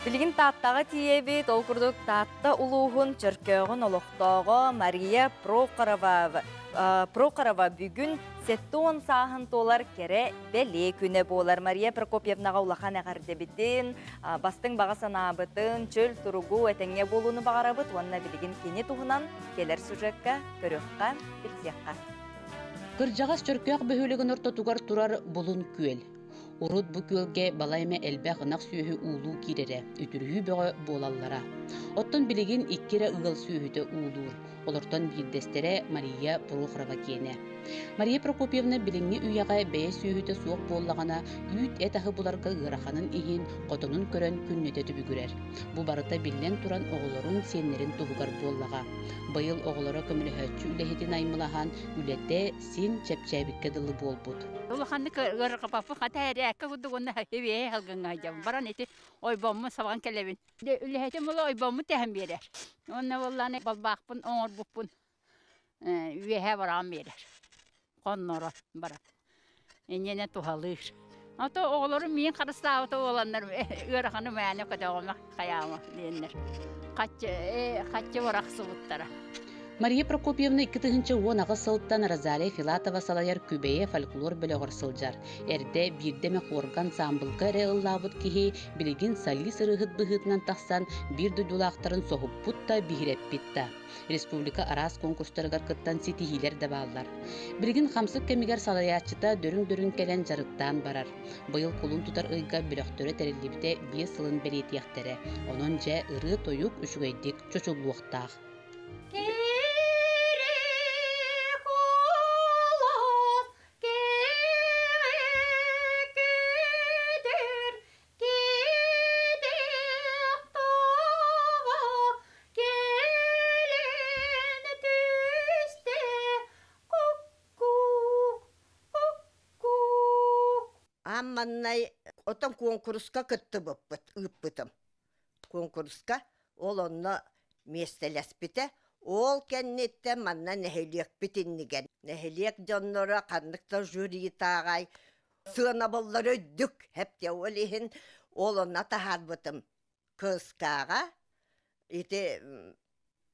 Билигин Тааттаҕа тиийэбит. Ол курдук Таатта улууһун Чөркөөҕүн олохтооҕо Мария Прохорова, Прохорова бүгүн 70 сааһын туолар кэрэ бэлиэ күнэ буолар. Мария Прокопьевнаҕа улахан эҕэрдэбитин, бастыҥ баҕа санаабытын, чөл туругу, этэҥҥэ буолууну баҕарабыт уонна билигин кини туһунан кэлэр сюжекка көрүөххэ, билсиэххэ. Кырдьаҕас Чөркөөх бөһүөлэгин ортотугар турар Булун күөл. Урут бу күөлгэ балай эмэ элбэх ынах сүөһү уулуу киирэрэ, үтүрүһүү бөҕө буолаллара. Оттон билигин икки эрэ ыал сүөһүтэ уулуур. Олортон биирдэстэрэ Мария Прохорова киэнэ. Мария Прокопьевна билиҥҥи үйэҕэ бэйэ сүөһүтэ суох буоллаҕына, үүт-эт аһы буларга ыараханын иһин хотонун көрөн күннэтэ түбүгүрэр. Бу барыта биллэн туран оҕолорун, сиэннэрин туһугар буоллаҕа. Быйыл оҕолоро көмөлөһөөччү үлэһитин аймылаһан, үлэтэ син чэпчээбиккэ дылы буолбут. Улаханнык ыарырҕаппаппын хата эрээккэ курдук уонна үөһэ салгыҥҥа сылдьабын. Баран ити ойбоммун сабан кэлэбин. Үлэһитим була ойбоммун тэһэн биэрэр. Уонна буоллааны балбаахпын оҥорбуппун үөһэ бараан биэрэр. Хонноро баран. Инньэнэ туһалыыр. Ото оҕолорум миин харыстаабыта буоланнар ыараханы мээнэ көтөҕүмэ хайаама диэннэр хаччы хаччы барахсыбыттара. Мария Прокопьевна 2018 сылтан Розалия Филатова салайар Күбэйэ фольклор бөлөҕөр сылдьар. Эрдэ биирдэ эмэ хуорга ансаамбылга эрэ ыллаабыт киһи билигин солист ырыаһыт быһыытынан тахсан биир дойдулаахтарын соһуппут да биһирэппит да. Республика араас конкурстарыгар кыттан ситиһиилэр да бааллар. Билигин хамсык кэмигэр салайааччыта дөрүн-дөрүн кэлэн дьарыктаан барар. Быйыл кулун тутар ыйга бөлөхтөрө тэриллибитэ 5 сылын бэлиэтиэхтэрэ. Онон дьэ ырыа-тойук үчүгэйдик чочуллуохтаах. Аан маннай отон куонкуруска кыттыбыппыт, ыыппытым. Куонкуруска ол онно миэстэлэспитэ. Ол кэнниттэн манна нэһилиэкпит иннигэр нэһилиэк дьонноро ханнык да жюритааҕай сыанабыллары өйдүк хэптэ ол иһин ол онно таһаарбытым КСК-ҕа ити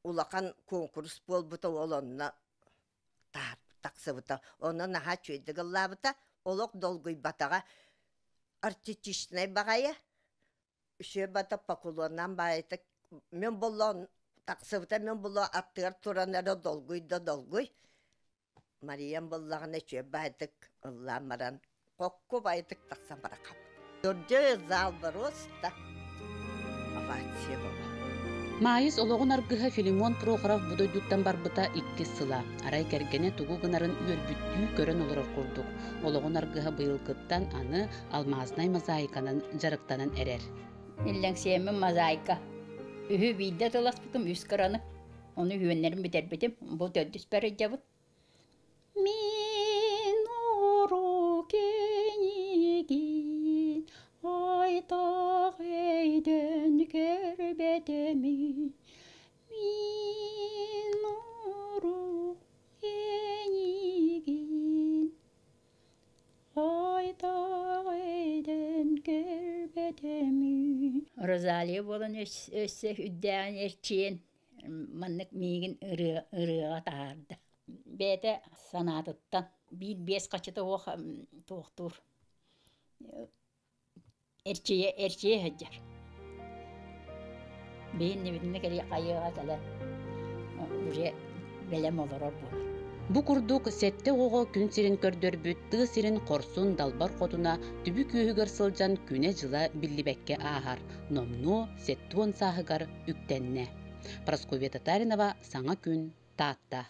улахан куонкурус буолбута ол онно тахсыбыта онно наһаа үчүгэйдик ыллаабыта олох долгуйбатаҕа артистичнай баҕайы үчүгэй бата поклоннаан баайыта мен боллоон тахсыбыта мен боллоо аттыгар туран эрэ долгуй да долгуй Мариям буллаҕына үчүгэй баайдык ыллаан баран хокку баайдык тахсан барахап. Дордьой зал боруоста овация буолар. Маайыс олоҕун аргыһа Филимон Прохоров бу дойдуттан барбыта иккис сыла. Арай кэргэнэ тугу гынарын үөрбүттүү көрөн олорор курдук. Олоҕун аргыһа быйылгыттан аны алмаазнай мозаиканан дьарыктанан эрэр. Иллэҥсиэммин мозаика. Үһү биирдэ тыласпытым үс кыраны. Ону үһүөннэрин бүтэрбитим. Бу төрдүспэр ыдьабыт. Мин уру кэнигин айтах өйдөн көрбөтөмүн Мин уру кэнигин айтах өйдөн көрбөтөмүн Розалия буолан өссө үрдээҕин эрчийэн маннык миигин ырыа ырыаҕа таһаарда. Бэйэтэ санаатыттан биир биэс хаччыта уох туохтуур эрчийэ эрчийэ сылдьар. Биһиннибитинэ кэлии хайыаҕа кэлэн уже бэлэм олорор буолар. Бу курдук сэттэ оҕоҕо күн сирин көрдөрбүт тыа сирин хорсун далбар хотуна түбүк үөһүгэр сылдьан күнэ-дьыла биллибэккэ ааһар. Номнуо 70 сааһыгар үктэннэ. Прасковья Татаринова Саҥа күн, Таатта.